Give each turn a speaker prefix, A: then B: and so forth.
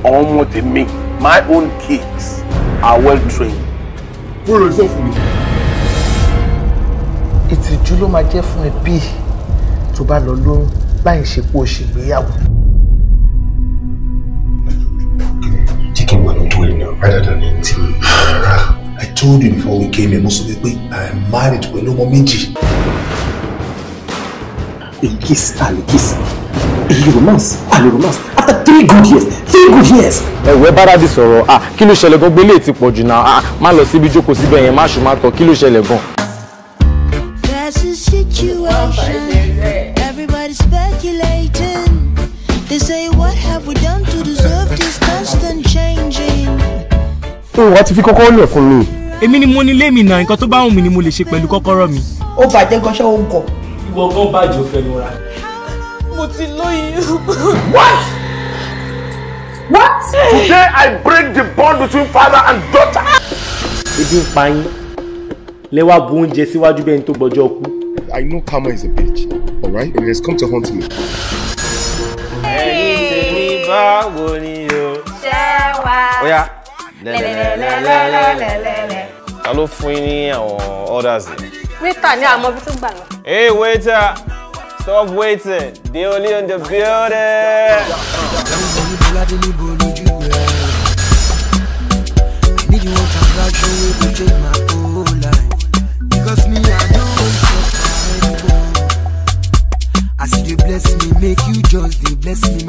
A: Àwọn ọmọ tèmi, my own kids are well trained.
B: Kúrò lórí fóònù mi.
C: Ìtìjú ló máa jẹ́ fún ẹbí tó bá lọ lóyún láì ṣe pé o ṣègbéyàwó.
B: Jẹ́ kí n wà lọ́dọ̀ ẹ̀ náà rather than ẹni tí mi rárá. I told you before we came here, mo sọ wípé I am married pẹ̀lú ọmọ méjì.
D: A kiss and a kiss, a romance and a romance after 3 good years, 3 good years.
E: Ẹ̀wẹ́ bá daddy sọ̀rọ̀. Ah, kí ló ṣẹlẹ̀ gan? Gbélé ti pọ̀ jù náà. Ah, má lọ síbi, jókòó síbẹ̀ yẹn, má ṣù má tọ̀. Kí ló ṣẹlẹ̀ gan?
F: There's a situation. Everybody's speculating. They say, "What have we done to deserve this constant changing?"
D: Ó wàá ti fi kọ́kọ́rọ́ lẹ̀ fún mi.
G: Èmi ni mo ní ilé mi náà. Nǹkan tó bá wù mí ni mo lè ṣe pẹ̀lú kọ́kọ́rọ́ mi.
H: Ó bàjẹ́ gan, ṣé ó gọ̀.
G: Ìwọ gan bàjẹ́, ò fẹnu ra.
I: Mo ti lóyún.
A: What?
H: What?
A: Today I break the bond between father and daughter.
G: Ebi ń pa yín, lẹ́wà bu oúnjẹ síwájú bẹ́ẹ̀ ni tó gbọ́jọ́ kú.
B: I know karma is a bitch, alright? And it has come to haunt me.
J: Ẹ̀yin tèmi, báwo ni o?
I: Ṣé wá.
J: Ó yá.
I: Lẹ́lẹ́lẹ́lẹ́lẹ́lẹ́lẹ́.
J: Ta ló fún yín ní àwọn orders yìí?
I: Waiter ní àmọ́ bí tó gbà lọ.
J: Hey waiter, stop waiting. Deoli in the building.
F: I need you one transaction wey go change my whole life. Because me, I don't want suffer anymore. As you dey bless me, make you just dey bless me.